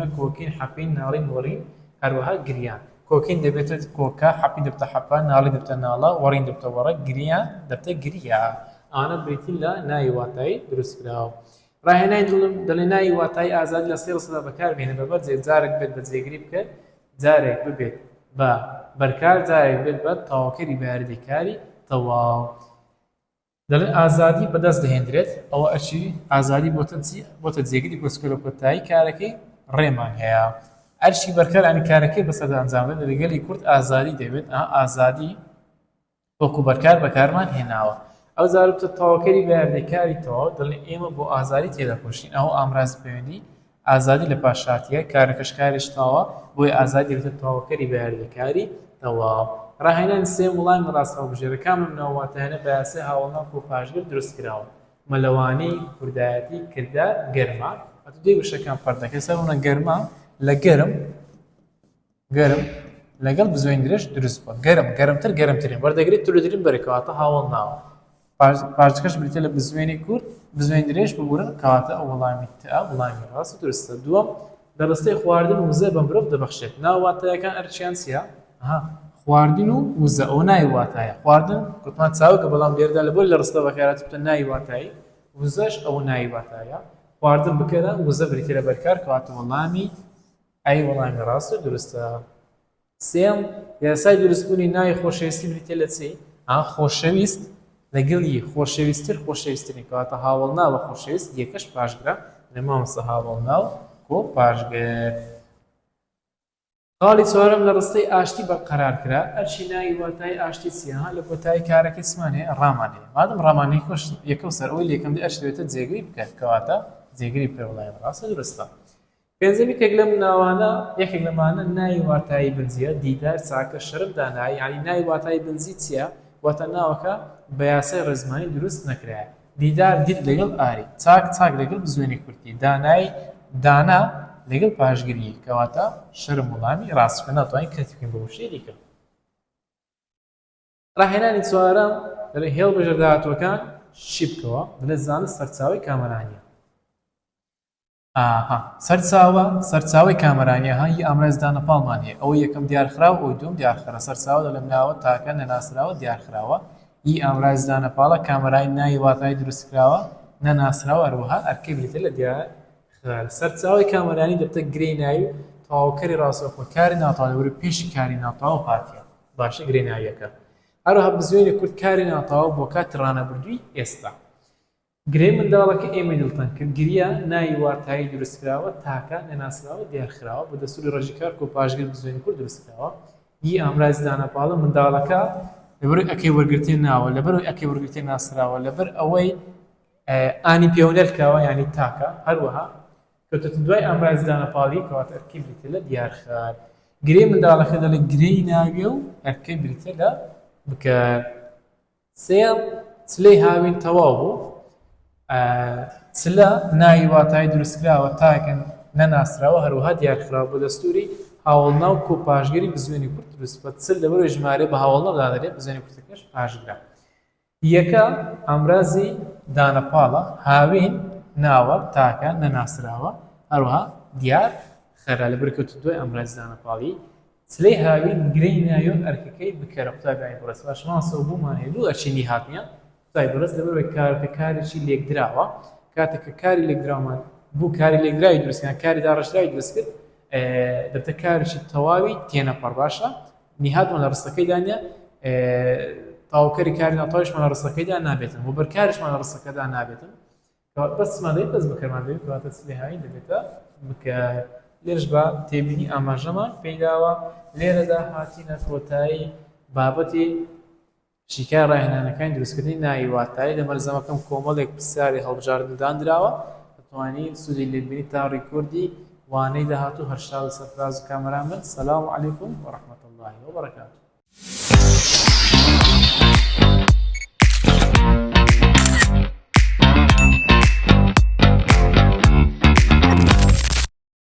نموونە کۆکین، حەپین، ناڵین، وەڕین، هەروەها گریان. کۆکین دەبێتە کۆکە، حەپین دەبتە حەپە، ناڵین دەبتە ناڵە، وەڕین دەبتە وەڕە، گریان دەبتە گریا. ئەوانە بریتین لە ناوی واتایی دروستکراو. ڕاهێنانی دڵ دەڵێ ناوی واتایی ئازادی لە سێ ڕستەدا بەکاربهێنە بە مەرجێک جارێک بێت بە جێگری بکەر، جارێک ببێت بە بەرکار، جارێک بێت بە تەواوکەری بەیاریدەی کاری تەواو. دەڵێن ئازادی بەدەست دەهێندرێت، ئەوە ئەرکی ئازادی بۆتە چی؟ بۆتە جێگری بۆچکە لە کۆتایی کارەکەی ڕێمان هەیە. ئەرکی بەرکار ینی کارەکەی بەسەردا ئەنجام دەدات، لە گەلی کورد ئازادی دەبێت، ئەها ئازادی وەکو بەرکار بەکارمان هێناوە. ئەو جارە بتە تەواوکەری بەیاردەی کاری تەواو، دەڵێن ئێمە بۆ ئازادی تێدەکۆشین، ئەوە ئامرازی پەیوەندی ئازادی لە پاش هاتیە، کارەکەش کارێکی تەواوە، بۆیە ئازادی دەبێتە تەواوکەری بەیاردەی کاری تەواو. ڕاهێنانی سێیەم وڵامی ڕاست هەڵبژێرە، کام لەم ناو واتایانە بە یاسای هاوەڵناو کۆ پاشگر دروست کراوە؟ مەلەوانی، کوردایەتی، کردار، گەرما. ئەتوو دێی وشەکان پەرت دەکەی، سەر وەنە گەرما لە گەرم، گەرم لەگەڵ بزوێن درێژ دروست بووە. گەرم، گەرمتر، گەرمترین. وەردەگرێت ترترین بەرە کەواتە هاوەڵ ناوە. پارچەکەش بریتیە لە بزوێنی کورت، بزوێن درێژ ببورن کەواتە ئەو وەڵامی تە وەڵامی ڕاست و دروستە. دووەم، لە ڕستەی خواردن وزە بە مرۆڤ دەبەخشێت. ناو واتایەکان ئەرکیان چییە؟ ئەها خواردن و وزە ئەوە ناوی واتایە. خواردن گوتمان چاوگە بەڵام لێرەدا لە بۆ لە ڕستە بەکارهاتووە ناوی واتایی، وزەش ئەوە ناوی واتایە. خواردن بکەرە، وزە بریتیە لە بەرکار کەواتە وەڵامی ئەی وەڵامی ڕاست و دروستە. سێیەم، یاسای دروستبوونی ناوی خۆشەویستی بریتیە لە چی؟ ئا خۆشەویست لەگەڵ ی خۆشەویستتر خۆشەویستترین کەواتە هاوەڵناوە خۆشەویست یەکەش پاشگرە لە مامۆستا هاوەڵناو کۆ پاشگر. خاڵی چوارەم لە ڕستەی ئاشتی بەرقەرار کرا ئەرکی ناوی واتای ئاشتی چیە؟ ها لە کۆتایی کارەکەی چمان هەیە؟ ڕامان هەیە مادەم ڕامان هەیە کۆش یەکەو سەر ئەوەی لە یەکەم دێ ئەرکی دەبێتە جێگری بکەر کەواتە جێگری بکەر وەڵامی ڕاستە دروستە. پێنجەم یەکێک لەم ناوانە یەکێک لەمانە ناوی واتایی بنجیە، دیدار، چاکە، شەرم، دانایی، یانی ناوی واتایی بنجی چیە؟ واتە ناوەکە بە یاسای ڕێزمانی دروست نەکرایە. دیدار دید لەگەڵ ئاری، چاک چاک لەگەڵ بزوێنی کورتی، دانایی دانا لەگەڵ پاشگری، کەواتە شەرم وەڵامی ڕاست چونکە ناتوانین کەرتی بکەین بە وشەی دیکە. ڕاهێنانی چوارەم، دەڵێ هێڵ بژێر داهاتووەکان شی بکەوە، دەڵێ زانست سەرچاوەی کامەرانیە. ئاها سەرچاوە سەرچاوەی کامەرانیە ها ی ئامراز دانە پاڵمان هەیە ئەوەی یەکەم دیارخراو ئەوی دووەم دیارخەرە سەرچاوە دەڵێم ناوە تاکە نەناسراوە دیارخراوە ی ئامراز دانە پاڵە کامەرای ناوی واتای دروستکراوە نەناسراوە هەروەها ئەرکەی بریتە لە دیارخەر سەرچاوەی کامەرانی دەبتە گرێی ناوی و تەواوکەری ڕاستەوخۆ کاری ناتەواو لەبەرئەوەی پێشی کاری ناتەواو هاتیە باشە گرێ ناویەکە هەروەها بزوێنی کورت کاری ناتەواو بۆ کاتی ڕانەبردووی ئێستا گرێی منداڵەکە ئێمەی دڵتەنگ کرد، گریە، ناوی واتایی دروستکراوە، تاکە، نەناسراوە، دیارخراوە، بە دەستوری ڕەگی کار کۆ پاشگر بزوێنی کورت دروستکراوە، ی ئامرازی دانەپاڵە، منداڵەکە، لەبەرئەوەی ئەکەی وەرگرتێ ناوە، لەبەرئەوەی ئەکەی وەرگرتێ ناسراوە، لەبەر ئەوەی ئانی پێوە نەلکاوە یانی تاکە، هەروەها کەوتۆتە دوای ئامرازی دانەپاڵی کەواتە ئەرکەی بریتیە لە دیارخەر. گرێی منداڵەکە دەڵێ گرێی ناویە و ئەرکەی بریتیە لە بکەر. سێیەم، چلەی هاوین تەواو بوو. چلە ناوی واتایی دروستکراوە، تاکە نەناسراوە، هەروەها دیارخراوە بە دەستووری هاوەڵناو کۆ پاشگری بزوێنی کورت دروست بووە. چل لەبەرئەوەی ژمارەیە بە هاوەڵناو دادەنرێت، بزوێنی کورتەکەش پاشگرە. یەکە ئامرازی دانەپاڵە، هاوین ناوە، تاکە نەناسراوە، هەروەها دیار خەرە لەبەر کەوتە دوای ئامرازی دانەپاڵی. چلەی هاوین گرێی نایۆن ئەرکەکەی بکەرە قوتابیانی بەڕێز باش مامۆستا بوومان هەیە دوو ئەرچی نیهات نیە قوتابی بەڕێز لەبەرئەوەی کارەکە کارێکی لێکدراوە کاتێک کە کاری لێکدراومان بوو کاری لێکدراوی دروست کرد کاری داڕشتراوی دروست کرد دەبتە کارێکی تەواوی تێنەپەڕ باشە نیهاتمان لە ڕستەکەیدا نیە تەواوکەری کاری ناتەواویشمان لە ڕستەکەیدا نابێتن و بەرکاریشمان لە ڕستەکەدا نابێتن کەواتە بەسمان دەوێت بەس بکەرمان دەوێت کەواتە چ لێهاوین دەبێتە بکەر لێرەش بە تێبینی ئاماژەمان پێیداوە لێرەدا هاتینە کۆتایی بابەتی شیکار ڕاهێنانەکانی دروستکردنی ناوی واتایی لە مەلزەمەکەم کۆمەڵێک پرسیاری هەڵبژاردن دانراوە دەتوانی سوودی لێبینی تا ڕیکۆردی وانەی داهاتوو هەر شاد و سەرفراز و کامەران بن سلام علیکم و رحمة الله وبرکاته.